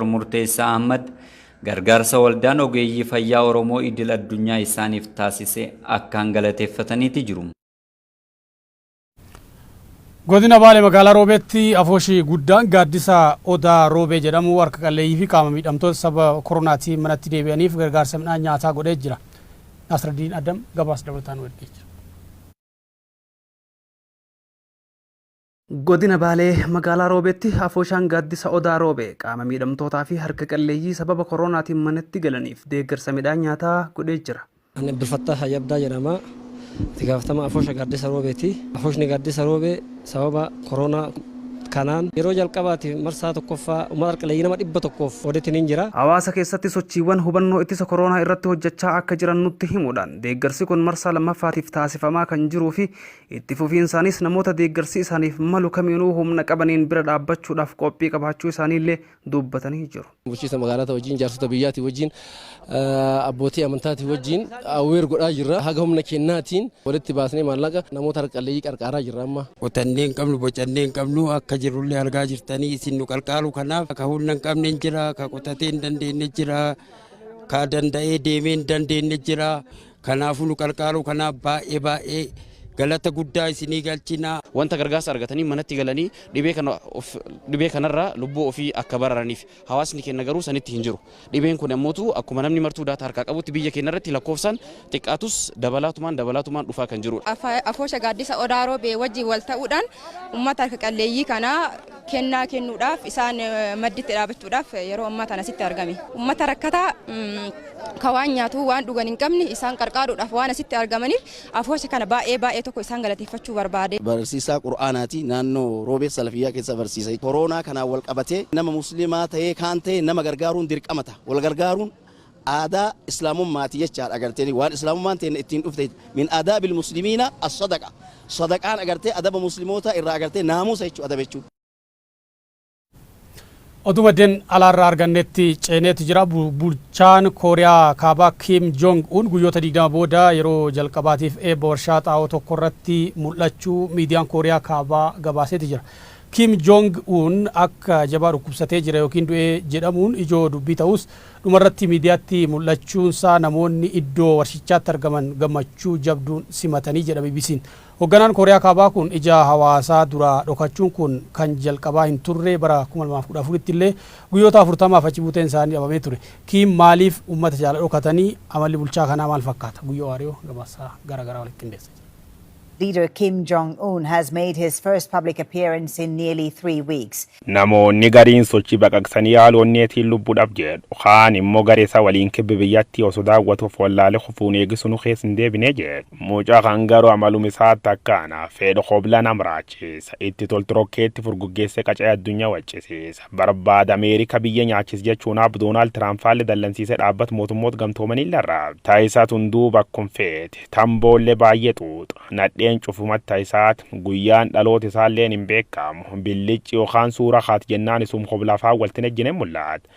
Dr. Murteessaa Ahmad gargaarsa Waldaan Ogeeyyii Fayyaa Oromoo Idil Addunyaa isaaniif taasise akkaan galateeffataniiti jiru. Godina Baalee magaalaa Roobeetti afooshi guddaan gaaddisa Odaa Roobee jedhamu harka qalleeyyii fi qaama miidhamtoota sababa koronaatiin manatti deebi'aniif gargaarsa midhaan nyaataa godhee jira. Nasraddiin Adam gabaasa dabalataan nu ergee jira. Godina Baalee magaalaa Roobeetti afooshaan gaaddisa Odaa Roobee qaama miidhamtootaa fi harka qalleeyyii sababa koronaatiin manatti galaniif deeggarsa midhaan nyaataa godhee jira. Ani Abdulfattah Hayyabdaa jedhama. Itti gaafatama afoosha gaaddisa Roobeeti. Afooshni gaaddisa Roobee sababa koronaa kanaan yeroo jalqabaatiif marsaa tokkoffaa uummata harka qalleeyyii nama 100f qoodeetiin hin jira. Hawaasa keessatti sochiiwwan hubannoo ittisa koroonaa irratti hojjechaa akka jiran nutti himuudhaan deeggarsi kun marsaa lammaffaatiif taasifamaa kan jiruu fi itti fufiinsaanis namoota deeggarsi isaaniif malu kamiinuu humna qabaniin bira dhaabbachuudhaaf qophii qabaachuu isaaniillee dubbatanii jiru. Bulchiinsa magaalaa wajjin, jaarsota biyyaatii wajjin, abbootii amantaatii wajjin aware godhaa jirra. Haga humna kennaatiin walitti baasnee maallaqa namoota harka qalleeyyii qarqaaraa jirra amma. Qotannee hin qabnu, bocannee hin qabnu, akka jirrullee argaa jirtanii isin nu qarqaaru kanaaf ka humna hin qabne hin jira, ka qotatee hin dandeenye jira, ka danda'ee deemee hin dandeenye jira. Kanaafuu nu qarqaaru kanaaf baay'ee baay'ee galata guddaa isinii galchina. Wanta gargaarsa argatanii manatti galanii dhibee kana of dhibee kanarraa lubbuu ofii akka bararaniif hawaasni keenya garuu sanitti hin jiru. Dhibeen kun ammootu akkuma namni martuu daataa harkaa qabutti biyya keenya irratti lakkoofsaan xiqqaatus dabalaatumaan dabalaatumaan dhufaa kan jirudha. Afoosha gaaddisa Odaa Roobee wajjin wal ta'uudhaan uummata harka qalleeyyii kana kennaa kennuudhaaf isaan madditti dhaabachuudhaaf yeroo ammaa kana asitti argame. Uummata rakkataa ka waan nyaatu waan dhugan hin qabne isaan qarqaaruudhaaf waan asitti argamaniif afoosha kana baay'ee baay'ee tokko isaan galateeffachuu barbaade. Barsiisaa Qur'aanaati naannoo Roobee Salafiyyaa keessa barsiisa. Koronaa kanaan wal qabatee nama musliimaa ta'ee kaan ta'e nama gargaaruun dirqama ta'a. Wal gargaaruun aadaa islaamummaati jechaadha agartee waan islaamummaan ta'e ittiin dhufte min aadaabil muslimiina as-sadaqa. Sadaqaan agartee adaba musliimoota irraa agartee naamusa jechuudha adaba jechuudha. Oduu maddeen alaarraa argannetti ceeneetu jira. Bulchaan Kooriyaa Kaabaa Kim Jong Un guyyoota 20 booda yeroo jalqabaatiif eebba warshaa xaa'oo tokko irratti mul'achuu miidiyaan Kooriyaa Kaabaa gabaaseeti jira. Kim Jong Un akka jabaa dhukkubsatee jira yookiin du'ee jedhamuun ijoo dubbii ta'us dhumarratti miidiyaatti mul'achuunsaa namoonni iddoo warshichaatti argaman gammachuu jabduun simatanii jedha BBC'n. Hoogganaan Kooriyaa Kaabaa kun ija hawaasaa duraa dhokachuun kun kan jalqabaa hin turre, bara 2014tti illee guyyoota 40f achi buuteen isaanii dhabamee ture. Kiim maaliif uummata jaala dhokatanii? Amalli bulchaa kanaa maal fakkaata? Guyyoo Waariyoo gabaasa garaagaraa walitti qindeessee jira. Leader Kim Jong Un has made his first public appearance in nearly 3 weeks. Namoonni gariin sochii baqaqsanii yaaluu onneetiin lubbuu dhab jedhu. Kaan immoo garee isaa waliin kibba biyyattii osoo daawwatuuf wallaalee kufuun eegisu nu keessa hin deebine jedhu. Mucaa kan garuu amaluma isaatti akkaana fedhu hobla nam raachisa. Itti toltorokkeetti furguggeessee qacee addunyaa waccisiisa. Barbaada Ameerika biyya nyaachis jechuun ab Doonaald Tiraamp faalli dallansiisee dhaabbata mootummoota gamtoomanii larraa. Taayisaa tun duuba akkuma feete. Tamboollee baay'ee xuuxa. Nadheen cufumatti taayisaat guyyaan dhaloota isaalleen hin beekamu. Billicci yookaan suura kaat jennaan isum hoblafaa walti nejjine mul'ata.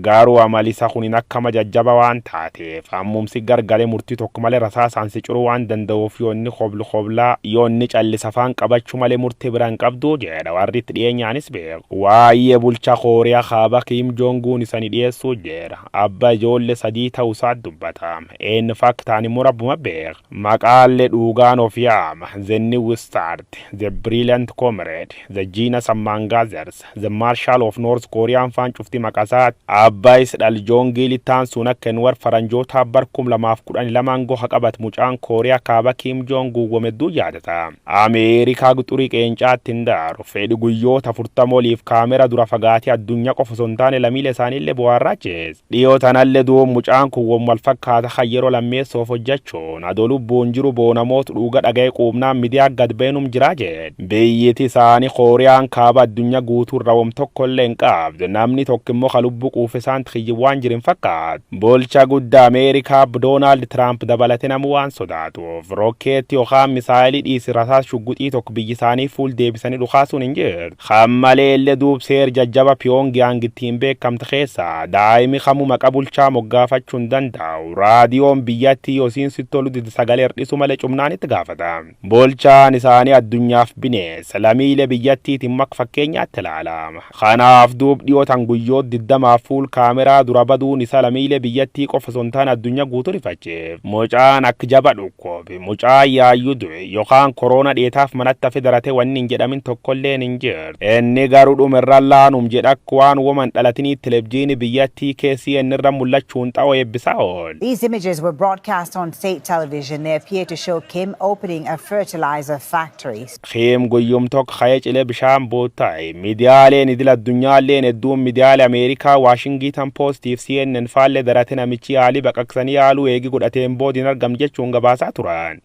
Garuu amalisa kunin akkama jajjaba waan taateef ammumsi gargalee murtii tokko malee rasaasaan si curuu waan danda'uuf yoo inni hoblu hoblaa, yoo inni callisa afaan qabachuu malee murtii bira hin qabdu jedha warri itti dhiyeenyaanis beeku. Waa'ee bulchaa Kooriyaa Kaabaa Kiim Joonguun isani dhiyeessuu jira. Abbaa ijoollee sadii ta'uu isaa dubbata. Eenyu fakkaan immoo rabbuma beeka. Maqaalee dhugaan of yaama. The New Start, The Brilliant Comrade, The Genius Among Others, The Marshal of North Korean faan cufti maqasaati. Abbaa is dhal Joongii Littaan sun akka inni war faranjoota bar 2012 goha qabat mucaan Kooriyaa Kaaba Kim Joong guwwame hedduu yaadata. Ameerikaa xurii qeencaatti hin daaru. Fedhi guyyoota 40 oliif kaamera dura fagaatee addunyaa qofa osoo hin taane lammiilee isaaniillee bu'aarraachees. Dhiyoo tanallee duub mucaan kun wal fakkaata kan yeroo lammeessoof hojjechuun adoo lubbuun jiru boonamoota dhuga dhaga'ee quubnaan miidiyaa gad beenum jira jedhe. Biyyiti isaanii Kooriyaan Kaaba addunyaa guutuu irra wam tokkollee hin qabdu. Namni tokko immoo kan lubbuu quufe isaan xiyyi waan jiru hin fakkaatu. Bulcha guddaa Ameerikaa Doonaald Tiraamp dabalatee namuu waan sodaatuuf rokkeetti yookaan misaayilii dhiisi rasaas shugguxii tokko biyyi isaanii fuul deebisanii dhukaasuun hin jirtu. Kan malee illee duub seer jajjaba Piyoongiyaang ittiin beekamte keessaa daa'imi kamuu maqaa bulchaa moggaafachuu hin danda'u. Raadiyoon biyyattii yoosiin sitti tolu dide sagalee hir'isu malee cumnaan itti gaafata. Bulchaan isaanii addunyaaf bineensa lamiilee biyyattiitiin mak fakkeenyaatti ilaalama. Kanaaf duub dhiyootan guyyoota 20f fuul kaameraa dura baduun isa lamiilee biyyattii qofa osoo hin taane addunyaa guutuu rifacheef. Mucaan akka jaba dhukkoobe, mucaan yaayyuu du'e yookaan koroona dheetaaf manatti hafe darate wanni hin jedhamin tokkolleen hin jirtu. Inni garuu dhumirra laanum jedha akka waan woman dhalatinii televizyiinii biyyattii KCN irra mul'achuun xa'oo eebbisaa ool. These images were broadcast on state television. They appear to show Kim opening a fertilizer factory. Kim guyyum tokko ka'ee cilee bishaan boottaa'e. Miidiyaaleen idil addunyaalleen hedduun miidiyaalee Ameerikaa Waashingiitan Poostiif CNN faallee darate namichi yaalii baqaqsanii yaaluu eegi godhateen boodiin argam jechuun gabaasaa turan.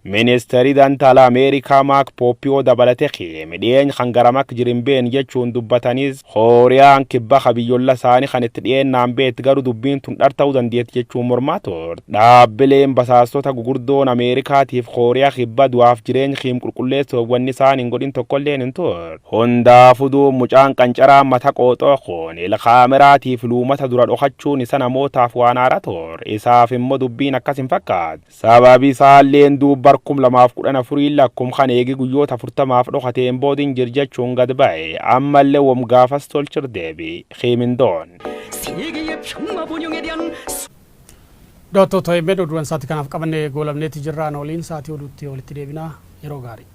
Ministeerri Dantala Ameerikaa Maak Pooppiyoo dabalate Kiim dhiyeenya kan garamak jirin been jechuun dubbatanis, Kooriyaan Kibba biyyolla isaanii kan itti dhiyeennaan beet garuu dubbiin tun dhar ta'uu dandeetti jechuun mormaa turte. Dhaabbileen basaastota gugurdoon Ameerikaatiif Kooriyaa Kibba du'aaf jireenya Kiim qulqulleessuuf wanni isaan hin godhin tokkolleen hin turre. Hundaafuu duub mucaan qancaraa mata qooxoo kun kaameraatii luumata dura dhokachuun isa namootaaf waan haaraa ture. Isaaf immoo dubbiin akkas hin fakkaatu. Sababi isaalleen duub bar 2014 lakkum kan eegi guyyoota 40f dhokateen boodiin jir jechuun gad ba'e. Ammallee wom gaafas tolchir deebi. Kiimindoon. 세계의 평화 번영에 대한 Daawwattoota OMN, oduuwwan sa'aatii kanaaf qabannee goolabneeti jirra. Waliin sa'aatii oduutti walitti deebinaa, yeroo gaarii.